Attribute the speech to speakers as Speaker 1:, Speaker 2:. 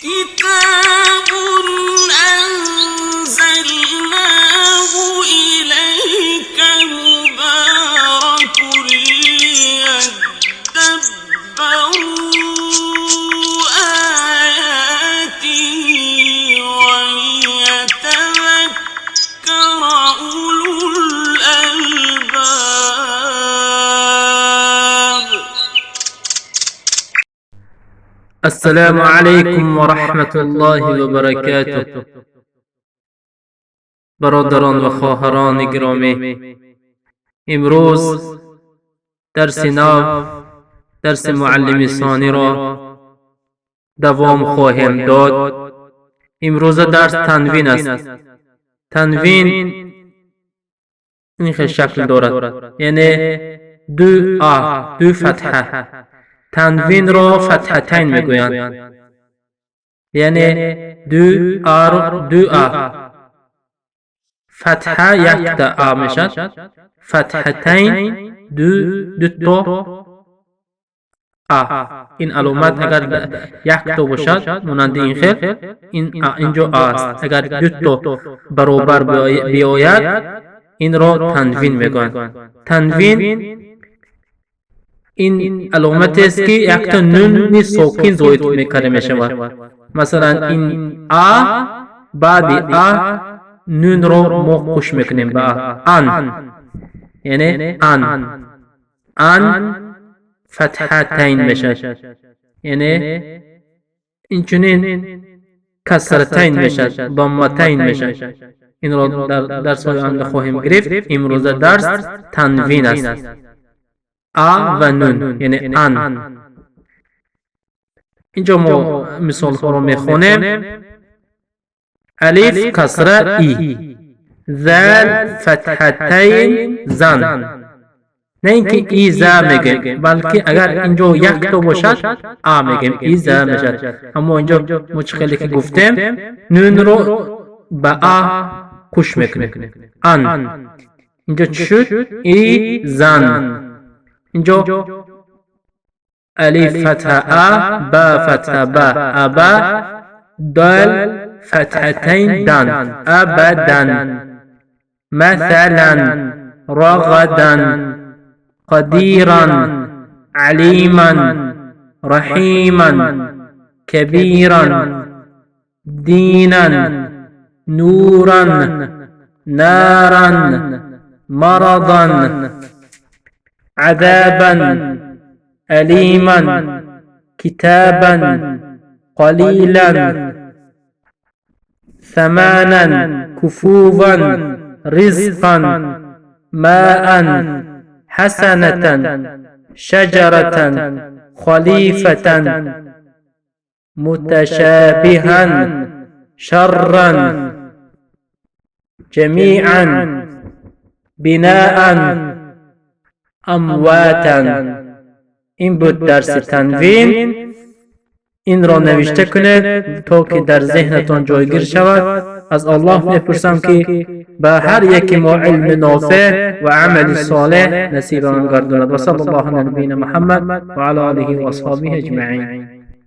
Speaker 1: كتاب أنزلناه إليك مبارك ليدبروا آياته وليتذكر أولو الألباب.
Speaker 2: السلام علیکم و رحمت الله و برکاته. برادران و خواهران گرامی، امروز درس نو، درس معلم ثانی را دوام خواهیم داد. امروز درس تنوین است. تنوین این خیلی شکل دارد، یعنی دو آ، دو فتحه. تنوین را فتحتین میگویند، یعنی دو آر، دو آ. فتحه یک تا آ میشد. فتحتین، دو، دو تا آ. این علامت اگر یک تا باشد، مانند این خیل، این آ اینجا آ است. اگر دو تا برابر بیاید، این را تنوین میگویند. تنوین این علامت است که یک تا نون ساکن زاید میکرده میشود. مثلا این آ، بعد آ نون را ما خوش میکنیم به آ. ان، یعنی ان، ان فتحتین میشه، یعنی این چنین کسرتین میشه، ضمتین میشه. این را در درس های آینده خواهیم گرفت. امروز درس تنوین است، آ و نون، یعنی ان. اینجا ما مثال ها رو میخونیم. الف کسره ای، ذال فتحتین زن. نه اینکه ایزا میگیم، بلکه اگر اینجا یک تا باشد آ میگیم، ایزا میشد. اما اینجا ما چه خیلی که گفتیم، نون رو به آ خوش میکنیم. ان. اینجا چی شد؟ ای زن. اینجا الف فتحه ا، با فتحه با، ابا. دال فتحتین دن، ابدا. مثلا، رغدا، قدیرا، علیما، رحیما، کبیرا، دینا، نورا، نارا، مرضا، عذابا، ألیما، کتابا، قلیلا، ثمانا، کفوا، رزقا، ماء، حسنة، شجرة، خلیفة، متشابها، شرا، جمیعا، بناء، امواتا. این بود درس تنوین. این را نوشته کنید تا که در ذهنتان جایگیر شود. از الله میپرسم که به هر یک ما علم نافع و عمل صالح نصیبمان گرداند. و صلی الله علی نبینا محمد و علی آله و اصحابه اجمعین.